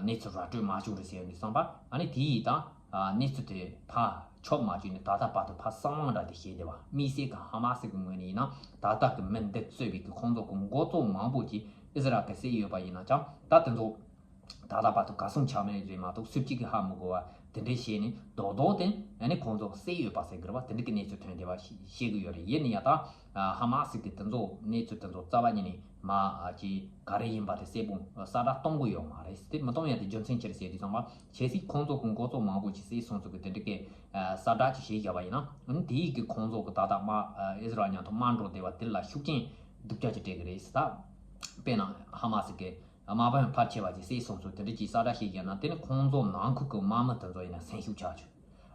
གནས་ཚུལ་ར་སྤྲོད་མ་བྱུང་རེད་ཟེར་ཡོང་དུས་ཙམ་པ་ཨ་ནི་དེ་ཡིས་ད་གནས་ཚུལ་དེ་ཕར་ཆོབ་མ་བྱུང་ནས་ད་ལྟ་བར་དུ་ཕར་གསང་བ་འདྲ་དེ་བཤད་བསྡད་པ། དམིགས་བསལ་གི་ཧ་མ་སི་གི་ངོས་ནས་ཡིན་ན་ད་ལྟ་གི་མི་འདི་གཙོས་པའི་གི་ཁོང་ཚོ་གི་འགོ་གཙོ་མང་པོ་ཅིག་ཨི་ཟི་རལ་གི་བསད་ཡོད་པ་ཡིན་ན་ཅང་ད་དེ་ཚོ་ད་ལྟ་བར་དུ་ག་སུམ་ཆ་མེད་རེད་མ་གཏོགས་སུབ་གཅིག་གི་ཧ་མི་གོ་བ་དེ་འདྲའི་བཤད་ནས་རྡོག་རྡོག་དེ་ཨ་ནི་ཁོང་ཚོ་བསད་ཡོད་པ་ཟེར་གི་རེད་བ། དེ་འདྲ་གི་གནས་ཚུལ་ཐོན་བསྡད་པ་ཤེས་ཤེས་གི་ཡོད་རེད། ཡིན་ན་ཡང་ད་ཧ་མ་སི་གི་དེ་ཚོ་གནས་ཚུལ་དེ་ཚོ་རྩ་བ་ཉིད་ནས་མ་ཅི་ག་རེ་ཡིན་པ་དེ་གསལ་པོ་གསལ་བསྒྲགས་གཏོང་གི་ཡོད་མ་རེད། དེ་མི་གཏོང་ཡ་དེ་རྒྱུ་མཚན་ཅི་རེད་ཟེར་དུས་ཙམ་པ་གལ་སྲིད་ཁོང་ཚོ་གི་འགོ་གཙོ་མང་པོ་ཅིག་བསད་སོང་ཚུལ་གི་དེ་འདྲ་གི་གསལ་བསྒྲགས་ཅིག་བྱས་བཞག་པ་ཡིན་ན་ཨ་ནི་དེ་ཡིས་གི་ཁོང་ཚོ་གི་ད་ལྟ་དམག་ཨི་ཟི་རལ་མཉམ་དུ་དམག་འགྲོ་བསྡད་པ་དེ་ལ་ཤུགས་རྐྱེན་སྡུག་ཅག་ཅིག་སྤྲད་གི་རེད་ཟེར། ད་དཔེར་ན་ཧ་མ་སི་གི་དམག་དཔོན་ཕལ་ཆེ་བ་ཅིག་བསད་སོང་ཚུལ་དེ་འདྲ་ཅིག་གསལ་བསྒྲགས་བྱས་བཞག་ན་དེ་ནི་ཁོང་ཚོ་ནང་ཁུལ་གི་དམག་མི་དེ་ཚོ་ཡིན་ན་སེམས་ཤུགས་ཆག་ཆོག་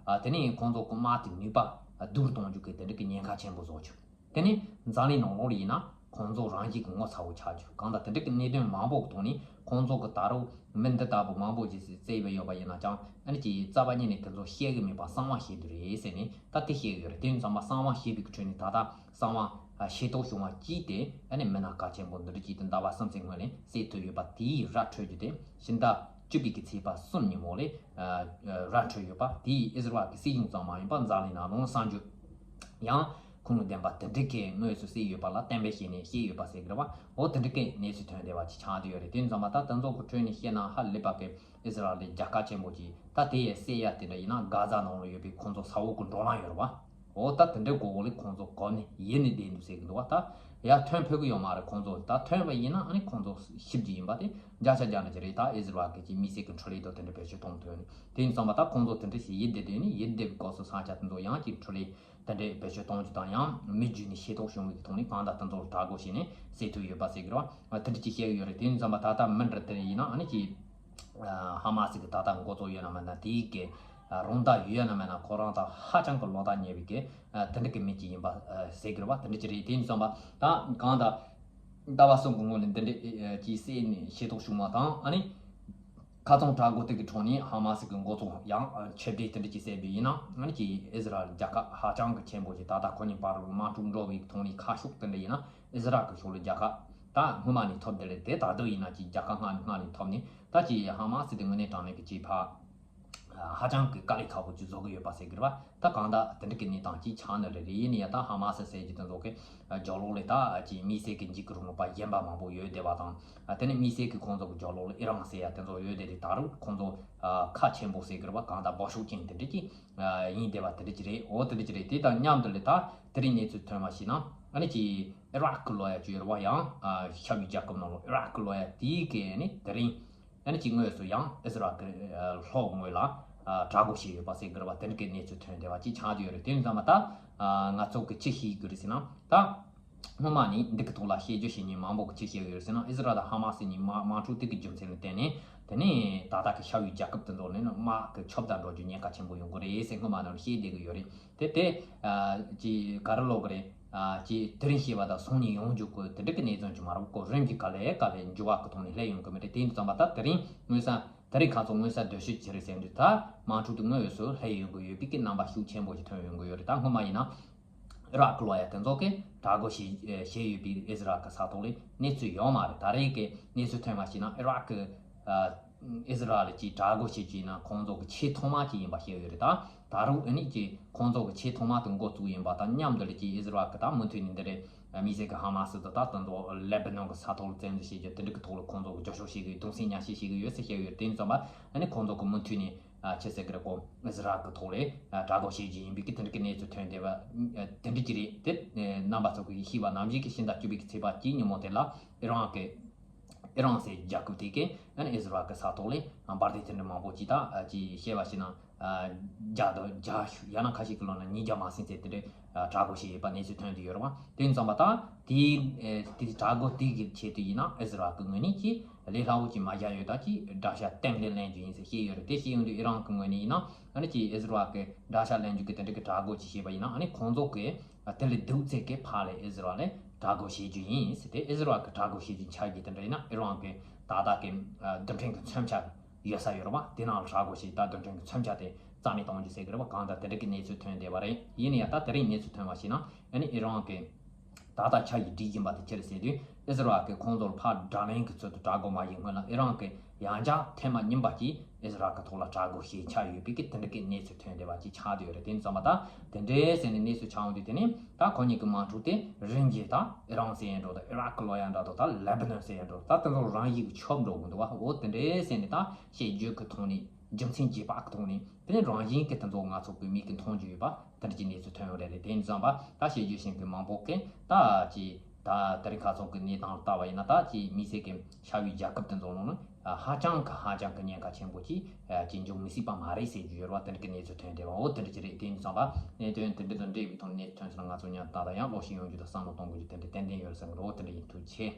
ཨ་དེ་ནས་ཁོང་ཚོ་གི་དམག་གི་ནུས་པ་བསྡུར་གཏོང་རྒྱུ་གི་དེ་འདྲ་གི་ཉེན་ཁ་ཆེན་པོ་བཟོ་བྱུང་། དེ་ནས་འཛམ་གླིང་ནང་ལོགས་ལ་ཡིན་ན་ཁོང་ཚོ་རང་བཞིན་གྱི་ངོ་ཚ་བོ་ཆགས་རྒྱུ། གང་ལྟར་དེ་འདྲ་གི་གནད་དོན་མང་པོ་གི་ཐོག་ནས་ཁོང་ཚོ་གི་ད་རུང་མི་འདི་ལྟ་བུ་མང་པོ་ཅིག་བཙལ་བ་ཡོད་པ་ཡིན་ན་ཅང་ཨ་ནི་ཅིག་རྩ་བ་ཉིད་ནས་དེ་ཚོ་བཤད་གི་མེད་པ་གསང་བ་བཤད་རྒྱུ་རེད་ཟེར་ནས་ད་དེ་བཤད་གི་ཡོད་རེད། དེ་ཡིན་ཙང་མ་གསང་བ་བཤད་པའི་ཁྲོད་ནས་ད་ལྟ་གསང་བ་ཤེས་རྟོགས་བྱུང་བ་གཅིག་དེ་ཨ་ནི་མི་སྣ་གལ་ཆེན་པོ་འདི་འདྲ་གཅིག་དེ་ཟླ་བ་གསུམ་ཙམ་སྔོན་ནས་བསད་ཐུབ་ཡོད་པ་དེའི་ར་འཕྲོད་རྒྱུ་དེ་ཕྱི་ཟླ་བཅུ་པའི་གི་ཚེས་པ་གསུམ་ཉིན་མོ་ལས་ར་འཕྲོད་ཡོད་པ་དེའི་ཨིས་ར་ཨེལ་གི་སྲིད་གཞུང་ཙམ་མ་ཡིན་པར་འཛམ་གླིང་ནང་ལོགས་གསར་འགྱུར་ཡང་ཁུངས་ལུང་ལྡན་པ་དེ་འདྲ་གི་དངོས་སུ་བསད་ཡོད་པ་ལ་གཏན་འབེབས་བྱས་ནས་བཤད་ཡོད་པ་ཟེར་གི་རེད་བ། འོ་དེ་འདྲ་གི་གནས་ཚུལ་ཐོན་བསྡད་པ་ཅིག་ཆགས་བསྡད་ཡོད་རེད། དེ་ཡིན་ཙང་མ་ད་དེ་ཚོ་གི་ཁྲོད་ནས་བཤད་ན་ཧ་ལས་པ་གི་ཨིས་ར་ཨེལ་རྒྱལ་ཁབ་ཆེན་པོ་ཅིག་ད་དེ་ཡི་བསད་ཡ་དེ་འདྲ་ཡིན་ན་གྷ་ཛ་ནང་ལ་ཡོད་པའི་ཁོང་ཚོ་ས་འོག་གི་འགྲོ་ལམ་ཡོད་རེད་བ། འོ་ད་དེ་འདྲའི་སྒོ་ལས་ཁོང་ཚོ་གོ་ནས་ཡིད་ནས་བསྡད་འདུག་ཟེར་གི་འདུག་བ། ད་ཡར་ཐོན་ཕོད་གི་ཡོད་མ་རེད། ཁོང་ཚོ་ད་ཐོན་པ་ཡིན་ན་ཨ་ནི་ཁོང་ཚོ་ཤི་རྒྱུ་ཡིན་པ་དེ་བརྒྱ་ཆ་བརྒྱ་འདྲ་ཅིག་རེད། ད་ཨིས་ར་ཨེལ་གི་ཅིག་དམིགས་བསལ་གི་འཕྲིན་ལས་དང་དེ་འདྲ་བེད་སྤྱོད་གཏོང་ཐུབ་ནས། དེ་ཡིན་ཙང་མ་ད་ཁོང་ཚོ་དེ་འདྲ་ཞིག་ཡིད་བདེ་བསྡད་ནས་ཡིད་བདེ་བའི་སྐབས་སུ་ས་ཆ་དེ་ཚོ་ཡང་ཅིག་འཕྲིན་ལས་དེ་འདྲའི་བེད་སྤྱོད་གཏོང་རྒྱུ་དང་ཡང་མི་རྒྱུད་ནས་ཤེས་རྟོགས་བྱུང་བའི་ཐོག་ནས་གང་ལྟར་དེ་ཚོ་ལ་དྲག་རྒོལ་བྱས་ནས་བསད་ཐུབ་ཡོད་པ་ཟེར་གི་རེད་བ། དེ་འདྲ་ཅིག་བཤད་གི་ཡོད་རེད། དེ་ཡིན་ཙང་མ་ད་ལྟ་མི་འདྲ་དེ་ཡིན་ན་ཨ་ནི་ཅིག་ཧ་མ་སི་གི་ད་ལྟ་འགོ་གཙོ་ཡོད་ན་མེད་ན་དེའི་གི་རང་ད་ཡོད་ན་མེད་ན་ཁོ་རང་ད་ཧ་ཅང་གི་ལོ་ད་ཉེ་བའི་གི་དེ་འདྲ་གི་མི་ཅིག་ཡིན་པ་ཟེར་གི་རེད་བ། དེ་འདྲ་ཅིག་རེད། དེ་ཡིན་ཙང་མ་ད་གང་ད་ཟླ་བ་གསུམ་གི་སྔོན་ནས་འདི་འདྲ་ཅིག་བསད་ནས་ཤེས་རྟོགས་བྱུང་བ་དང་ཨ་ནི། ཁ་ཚོན་དྲག་རྒོལ་དེ་གི་ཁྲོད་ནས་ཧ་མ་སི་གི་འགོ་གཙོ་ཡང་ཆེ་གྲས་དེ་འདྲ་ཅིག་བསད་པ་ཡིན་ན་ཨ་ནི་ཅིག་ཨིས་ར་ཨེལ་རྒྱལ་ཁབ་ཧ་ཅང་གི་ཆེན་པོ་ཞིག་ད་ལྟ་ཁོ་གཉིས་བར་དམག་འཁྲུག་འགྲོ་བའི་ཐོག་ནས་ཁ་ཕྱོགས་དེ་འདྲ་ཡིན་ན་ཨིས་ར་ཨེལ་གི་ཕྱོགས་ལ་རྒྱལ་ཁབ་ད་སྔོན་མ་ནས་ཐོབ་དེ་ལས་དེ་ད་དུང་ཡིན་ན་ཅིག་རྒྱལ་ཁབ་སྔ་ནས་སྔ་ནས་ཐོབ་ནས་ད་ཅིག་ཧ་མ་སི་དེ་དངོས་གནས་དྲང་གནས་ཀྱི་ཅིག་ཕ། ཧ་ཅང་གི་དཀའ་ལས་ཁག་པོ་ཅིག་བཟོ་གི་ཡོད་པ་ཟེར་གི་རེད་བ། ད་གང་ལྟར་དེ་འདྲ་གི་གནས་སྟངས་ཅིག་ཆགས་ནི་རེད། རེད་ཡིན་ན་ཡང་ད་ཧ་མ་སི་ཟེར་གྱི་དེ་ཚོ་གི་རྒྱབ་ལོགས་ལ་ད་ཅིག་དམིགས་བསལ་གི་འཇིགས་སྐུལ་རིང་ལུགས་པ་གཞན་པ་མང་པོ་ཡོད་བསྡད་པ་དང་། དེ་ནས་དམིགས་བསལ་གི་ཁོང་ཚོ་གི་རྒྱབ་ལོགས་ལ་ཨི་རན་ཟེར་ཡ་དེ་ཚོ་ཡོད་བསྡད་དེ་ད་རུང་ཁོང་ཚོ་ཁ་ཆེན་པོ་ཟེར་གི་རེད་བ། གང་ལྟར་འབོ་ཤུགས་ཅན་དེ་འདྲ་ཅིག་ཡིན་བསྡད་པ་དེ་འདྲ་ཅིག་རེད། འོ་དེ་འདྲ་ཅིག་རེད། དེ་དང་མཉམ་དུ་ལ་ད་དེ་རིང་གནས་ཚུལ་ཐོན་པ་ཞིག་ན་ཨ་ནི་ཅིག་ཨི་རག་གི་ལོ་ཡ་ཅིག་ཡོད་རེད་བ། ཡང་ཤར་བའི་རྒྱལ་ཁབ་ནང་ལ་ཨི་རག་གི་ལོ་ཡ་དེའི་གི་ཨ་ནི་དེ་རིང་། ཨ་ནི་ཅིག་དངོས་སུ་ཡང་ཨི་སི་ར་ཨེལ་གྱི་ལྷོ་ངོས་ལ་དྲག་རྒོལ་བྱས་ཡོད་པ་ཟེར་གི་རེད་བ། དེ་འདྲ་གི་གནས་ཚུལ་ཐོན་བསྡད་པ་ཅིག་ཆགས་བསྡད་ཡོད་རེད། དེ་ཡིན་ཙང་མ་ད་ང་ཚོ་གི་ཅི་ཤེས་དགོས་རེད་ཟེར་ན་ད་སྔོན་མ་ནས་འདི་གི་ཐོག་ལ་བཤད་རྒྱུ་བྱེད་མཁན་མང་པོ་གི་ཅི་བཤད་ཡོད་རེད་ཟེར་ན་ཨི་སི་ར་ཨེལ་དང་ཧ་མ་སི་གཉིས་དམག་དམག་འཁྲུག་དེ་གི་རྒྱུ་མཚན་ལ་བརྟེན་ནས་དེ་ནས་ད་ལྟ་གི་ཤར་བའི་རྒྱལ་ཁབ་དེ་ཚོ་ནས་ནི་དམག་གི་ཁྱབ་བརྡལ་འགྲོ་རྒྱུ་ཉེན་ཁ་ཆེན་པོ་ཡོང་གི་རེད་ཟེར་སྔོན་མ་ནས་བཤད་བསྡད་གི་ཡོད་རེད། དེ་དེ་ཅི་ག་རེ་ལབ་གི་རེད། ཅི་དེ་རིང་བཤད་པ་དང་སང་ཉིན་ཡོང་རྒྱུ་གི་དེ་འདྲ་གི་གནས་ཚུལ་ཅིག་མ་རེད་གོ། རིམ་གྱིས་ག་ལེ་ག་ལེ་འགྱུར་བ་གི་ཐོག་ནས་སླེབས་ཡོང་གི་མི་འདུག་དེ་ཡིན་ཙང་མ་ད་དེ་རིང་མངོན་གསལ་དེ་རིང་ཁ་ཚོ་མངོན་གསལ་དོད་ཤོས་ཅི་རེད་ཟེར་དུས་ད་དམག་འཁྲུག་དེ་དངོས་སུ་སླེབས་ཡོང་གི་ཡོད་པའི་གི་རྣམ་པ་ཤུགས་ཆེན་པོ་ཞིག་ཐོན་ཡོང་གི་ཡོད་རེད། ད་སྔོན་མ་ཡིན་ན་ཨི་རག་གི་ལོ་ཡ་དེ་ཚོ་གི་དྲག་རྒོལ་བྱས་བྱས་ཡོད་པའི་ཨི་སི་ར་ཨེལ་གི་ས་ཐོག་ལ་གནས་ཚུལ་ཡོད་མ་རེད། ད་རེས་གི་གནས་ཚུལ་ཐོན་པ་ཞིག་ན་ཨི་རག་གི་ཨི་སི་ར་ཨེལ་གྱིས་དྲག་རྒོལ་བྱེད་རྒྱུ་ཡིན་ན་ཁོང་ཚོ་གི་ཆེས་ཐོག་མ་ཅིག་ཡིན་པ་བཤད་ཡོད་རེད། ད་ད་རུང་ཨ་ནི་ཀྱི་ཁོང་ཚོ་གི་ཆེས་ཐོག་མ་དེ་འགོ་བཙུགས་ཡིན་པ་དང་མཉམ་དུ་ལ་ཀྱི་ཨི་སི་ར་ཨེལ་གི་ད་མུ་མཐུད་ནས་འདི་རེད། དམིགས་བསལ་གི་ཧ་མ་སི་དང་ད་དེ་ཚོ་ལེ་བྷ་ནོན་གི་ས་ཐོག་ལ་བཙན་འཛུལ་བྱེད་རྒྱུ་དེ་འདྲ་གི་ཐོག་ལ་ཁོང་ཚོ་གི་རྒྱབ་སྐྱོར་བྱེད་གི་གདུང་སེམས་མཉམ་སྐྱེད་བྱེད་གི་ཡོད་ཟེར་བཤད་ཡོད་རེད། དེ་ཡིན་ཙང་མ་ཨ་ནི་ཁོང་ཚོ་གི་མུ་མཐུད་ནས་ཨ་ཆི་ཟེར་གི་རེད་གོ། ཨི་སི་ར་ཨེལ་གི་ཐོག་ལ་ཨ་དྲག་རྒོལ་བྱེད་རྒྱུ་ཡིན་པའི་གི་དེ་འདྲ་གི་གནས་ཚུལ་ཐོན་བསྡད་པ་དེ་འདྲ་ཅིག་རེད། དེ་རྣམ་པ་ཚོ་གི་ཤེས་པ་ནམ་ཞིག་གི་ཕྱི་ཟླ་བཅུ་པའི་གི་ཚེས་པ་གཅིག་ཉིན་མོ་དེ་ལ་ཨི་རན་གི་ཨི་རན་ཟེར་རྒྱལ་ཁབ་དེ་གས་ཨ་ནི་ཨི་སི་ར་ཨེལ་གི་ས་ཐོག་ལ་འབར་མདེལ་དེ་འདྲ་མང་པོ་ཅིག་ད་ཅིག་བཤད་པ་ཞིག་ན་བརྒྱ་དང་བརྒྱ་ཡང་ན་ཁ་ཤས་ཀྱི་ལོ་ན་ཉིས་བརྒྱ་མ་ཟིན་ཚད་དེ་འདྲ་དྲག་རྒོལ་བྱས་ཡོད་པ་གནས་ཚུལ་ཐོན་བསྡད་ཡོད་རེད་བ། དེ་ཡིན་ཙང་མ་ད་དེའི་དེ་དྲག་རྒོལ་དེ་གི་ཆེད་དུ་ཡིན་ན་ཨི་སི་ར་ཨེལ་གི་ངོས་ནས་ཀྱི་ལས་སླ་བོ་ཅིག་མ་བཞག་ཡོད་ད་ཅིག་དགྲ་ཤ་གཏན་ལ་ལེན་རྒྱུ་ཡིན་ཟེར་བཤད་ཡོད་རེད། དེ་བཤད་ཡོང་དུས་ཨི་རན་གི་ངོས་ནས་ཡིན་ན་ཨ་ནི་ཅིག་ཨི་སི་ར་ཨེལ་གི་དགྲ་ཤ་ལེན་རྒྱུ་གི་དེ་འདྲ་གི་དྲག་རྒོལ་ཅིག་བྱས་པ་ཡིན་ན་ཨ་ནི་ཁོང་ཚོ་གི་དེ་ལས་སྡུག་ཚད་ཀྱི་ཕར་ལ་ཨི་སི་ར་ཨེལ་ལ་དྲག་རྒོལ་བྱེད་རྒྱུ་ཡིན་ཟེར་ཏེ། ཨི་སི་ར་ཨེལ་གྱི་དྲག་རྒོལ་བྱེད་རྒྱུ་ཆགས་རྒྱུ་དེ་འདྲ་ཡིན་ན་ཨི་རན་གྱི་ད་ལྟ་གི་རྡུལ་ཕྲན་གྱི་མཚོན་ཆ་ཡོད་ས་ཡོད་རེད་བ། དེ་ནང་ལ་དྲག་རྒོལ་བྱེད་ད་རྡུལ་ཕྲན་གྱི་མཚོན་ཆ་དེ་རྩ་མེད་གཏོང་རྒྱུ་ཟེར་གི་རེད་བ། གང་ལྟར་དེ་འདྲ་གི་གནས་ཚུལ་ཐོན་བསྡད་པ་རེད། ཡིན་ན་ཡང་ད་དེ་རིང་གནས་ཚུལ་ཐོན་པ་ཞིག་ན་ཨ་ནི་ཨི་རན་གྱི་ད་ལྟ་ཆ་ཡི་སྒྲིག་བཞིན་པ་དེ་ཅི་རེད་ཟེར་དུས་ཨི་སི་ར་ཨེལ་གྱིས་ཁོང་ཚོར་ཕར་དགྲ་ལན་གྱི་ཚུལ་དུ་དྲག་རྒོལ་མ་བྱེད་སྔོན་ལ་ཨི་རན་གྱིས་ཡང་བསྐྱར་ཐེངས་མ་གཉིས་པ་གྱིས་ཨི་སི་ར་ཨེལ་གྱི་ཐོག་ལ་དྲག་རྒོལ་བྱེད་འཆར་ཡོད་པའི་གི་དེ་འདྲ་གི་གནས་ཚུལ་ཐོན་བསྡད་པ་ཅིག་ཆགས་བསྡད་ཡོད་རེད། དེ་ཡིན་ཙང་མ་ད་དེ་འདྲའི་ཟེར་ནས་གནས་ཚུལ་ཆགས་ཡོང་དུས་དེ་ནས་ད་ཁོ་གཉིས་ཀྱི་དམག་འཁྲུག་དེ་རིམ་གྱིས་ད་ཨི་རན་ཟེར་ཡ་འགྲོ་ད་ཨི་རག་གི་ལོ་ཡ་འདྲ་ད་ད་ལེ་བྷ་ནོན་ཟེར་ཡ་འགྲོ་ད་དེ་ཚོ་རང་བཞིན་གྱི་ཁྱབ་འགྲོ་གི་འདུག་བ། འོ་དེ་འདྲའི་ཟེར་ནས་ད་བཤད་རྒྱུ་གི་ཐོག་ནས་རྒྱུ་མཚན་རྗེས་དཔག་གི་ཐོག་ནས་དེ་ནས་རང་བཞིན་གྱི་དེ་ཚོ་ང་ཚོ་གི་མིག་གིས་མཐོང་རྒྱུ་ཡོད་པ། དེ་འདྲ་ཅིག་གནས་ཚུལ་ཐོན་ཡོད་རེད། དེ་ཡིན་ཙང་པ་ད་བཤད་རྒྱུ་ཤེས་མཁན་མང་པོ་གིས་ད་ཅིག་ད་དེ་རིང་ཁ་སང་གི་གནས་སྟངས་ལ་ལྟ་བ་ཡིན་ན་ད་ཅིག་དམིགས་བསལ་གྱི་ཤར་བའི་རྒྱལ་ཁབ་དེ་ཚོ་ནང་ནི་ཧ་ཅང་གི་ཧ་ཅང་གི་ཉེན་ཁ་ཆེན་པོ་ཅིག་ཅིག་འབྱུང་མི་སྲིད་པ་མ་རེད་ཟེར་རྒྱུ་ཡོད་རེད་བ། དེ་འདྲ་གི་གནས་ཚུལ་ཐོན་བསྡད་པ། འོ་དེ་འདྲ་ཅིག་རེད། དེ་ཡིན་ཙང་པ་གནད་དོན་དེ་འདྲ་དང་འབྲེལ་བའི་ཐོག་ནས་གནས་ཚུལ་ཐོན་སོང་ན་ང་ཚོ་ཉར་ད་ད་ཡང་ཀློག་ཤེས་ཡོང་རྒྱུ་དང་བསམ་བློ་གཏོང་དགོས་རྒྱུ་དེ་འདྲ་ཏན་ཏན་ཡོད་རེད་བསམ་གི་རེད། འོ་དེ་འདྲ་ཡིན། ཐུགས་རྗེ་ཆེ།